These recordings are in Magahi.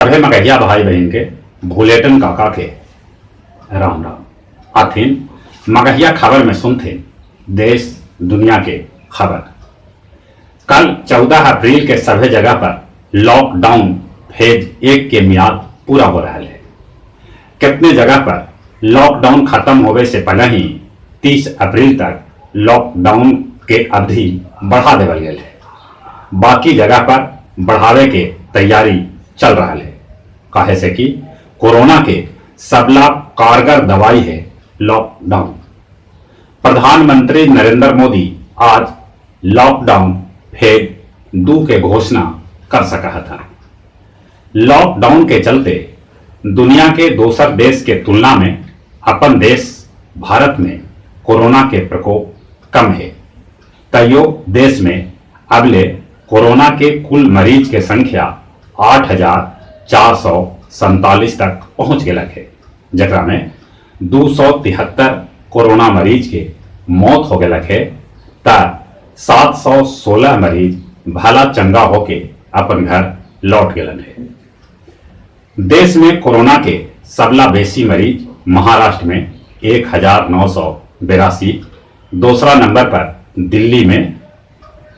सभे मगहिया भाई बहिन के भुलेटन काका के राम राम। आथिन मगहिया खबर में सुनथिन देश दुनिया के खबर। कल 14 अप्रैल के सभे जगह पर लॉकडाउन फेज 1 के मियाद पूरा हो रहा है। कितने जगह पर लॉकडाउन खत्म होवे से पहले ही 30 अप्रैल तक लॉकडाउन के अवधि बढ़ा देवल गया है। बाकी जगह पर बढ़ावे के तैयारी चल रहा है, काहे से कि कोरोना के सबला कारगर दवाई है लॉकडाउन। प्रधानमंत्री नरेंद्र मोदी आज लॉकडाउन फेज 2 के घोषणा कर सका था। लॉकडाउन के चलते दुनिया के दोसर देश के तुलना में अपन देश भारत में कोरोना के प्रकोप कम है। तैयो देश में अबले कोरोना के कुल मरीज के संख्या 8,447 तक पहुंच गया है, जकरा में 273 कोरोना मरीज के मौत हो गया है त 716 मरीज भला चंगा होके अपन घर लौट गए है। देश में कोरोना के सबला बेसी मरीज महाराष्ट्र में 1,982, दूसरा नंबर पर दिल्ली में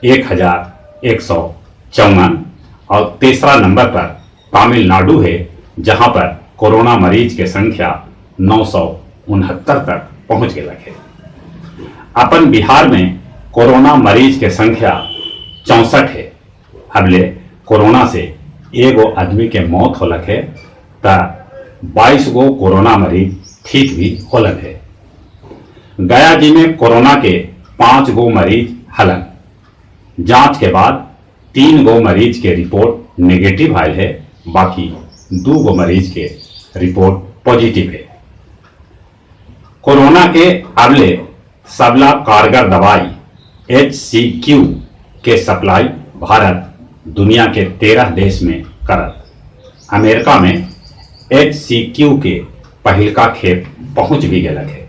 1,154 और तीसरा नंबर पर तमिलनाडु है, जहां पर कोरोना मरीज के संख्या 969 तक पहुंच गया है। अपन बिहार में कोरोना मरीज के संख्या 64 है। अबले कोरोना से एगो आदमी के मौत होलक है त 22 गो कोरोना मरीज ठीक भी होलक है। गया जी में कोरोना के 5 गो मरीज हलन। जांच के बाद 3 गो मरीज के रिपोर्ट नेगेटिव आयल है, बाकी 2 गो मरीज के रिपोर्ट पॉजिटिव है। कोरोना के अबले सबला कारगर दवाई HCQ के सप्लाई भारत दुनिया के 13 देश में करत। अमेरिका में HCQ के पहिलका खेप पहुंच भी गया है।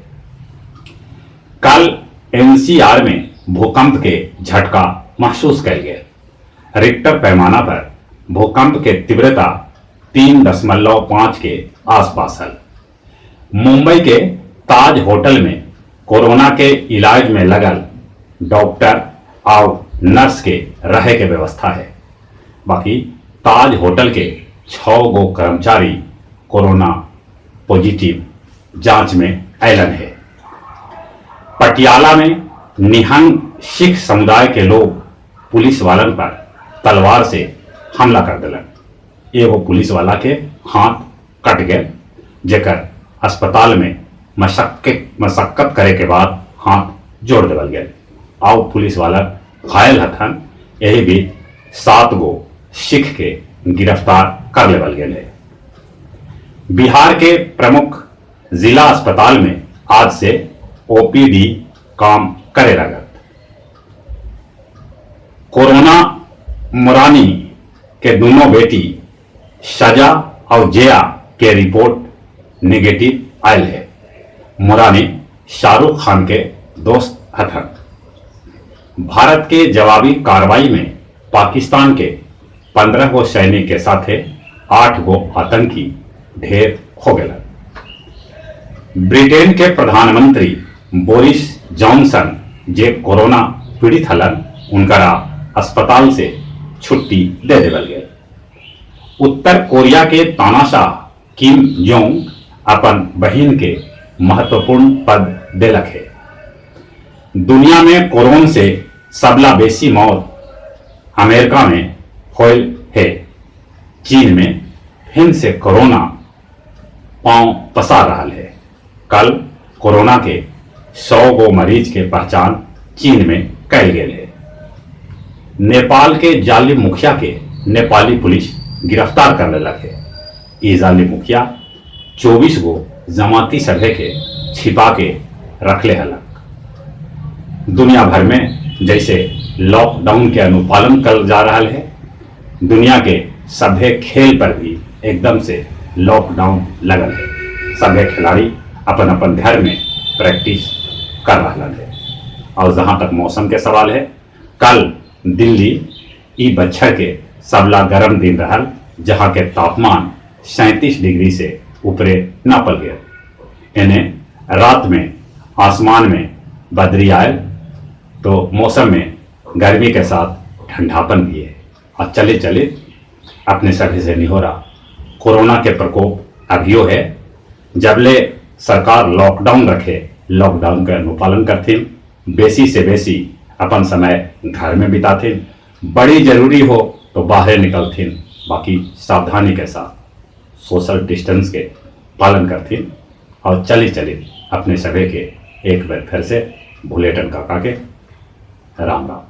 कल NCR में भूकंप के झटका महसूस कल गया। रिक्टर पैमाना पर भूकंप के तीव्रता 3.5 के आसपास है। मुंबई के ताज होटल में कोरोना के इलाज में लगल डॉक्टर और नर्स के रहे के व्यवस्था है। बाकी ताज होटल के 6 गो कर्मचारी कोरोना पॉजिटिव जांच में ऐलन है। पटियाला में निहंग सिख समुदाय के लोग पुलिस वालन पर तलवार से हमला कर दिलन। एगो पुलिस वाला के हाथ कट गए, जेकर अस्पताल में मशक्कत करे के बाद हाथ जोड़ देवल गए। आओ पुलिस वाला घायल हथन। यही बीच 7 गो सिख के गिरफ्तार कर लेवल गए है। बिहार के प्रमुख जिला अस्पताल में आज से OPD काम करे लगत। कोरोना मुरानी के दोनों बेटी सजा और जया के रिपोर्ट नेगेटिव आयल है। मुरानी शाहरुख खान के दोस्त हथन। भारत के जवाबी कार्रवाई में पाकिस्तान के 15 गो सैनिक के साथे 8 गो आतंकी ढेर हो गए। ब्रिटेन के प्रधानमंत्री बोरिस जॉनसन जे कोरोना पीड़ित हलन, उनकरा अस्पताल से छुट्टी दे देवल गए। उत्तर कोरिया के तानाशाह किम जोंग अपन बहन के महत्वपूर्ण पद देलक है। दुनिया में कोरोना से सबला बेसी मौत अमेरिका में होल है। चीन में फिर से कोरोना पांव पसार रहा है। कल कोरोना के 100 गो मरीज के पहचान चीन में कैल गेल है। नेपाल के जालिम मुखिया के नेपाली पुलिस गिरफ्तार कर लेलक है। ये जालिम मुखिया 24 गो जमाती सभे के छिपा के रखले हलक। दुनिया भर में जैसे लॉकडाउन के अनुपालन कर जा रहा है, दुनिया के सभे खेल पर भी एकदम से लॉकडाउन लगल है। सभे खिलाड़ी अपन अपन घर में प्रैक्टिस कर रहा है। और जहाँ तक मौसम के सवाल है, कल दिल्ली ई बच्छर के सबला गर्म दिन रहल। जहाँ के तापमान 37 डिग्री से ऊपरे नापल गया। एने रात में आसमान में बदरी आयल तो मौसम में गर्मी के साथ ठंडापन भी है। और चले चले अपने सभी से निहोरा, कोरोना के प्रकोप अभियो है, जबले सरकार लॉकडाउन रखे लॉकडाउन के अनुपालन करथिन, बेसी से बेसी अपन समय घर में बिताथिन, बड़ी जरूरी हो तो बाहर निकलथिन, बाकी सावधानी के साथ सोशल डिस्टेंस के पालन करथिन। और चले चले अपने सभी के एक बार फिर से भुलेटन काका के राम राम।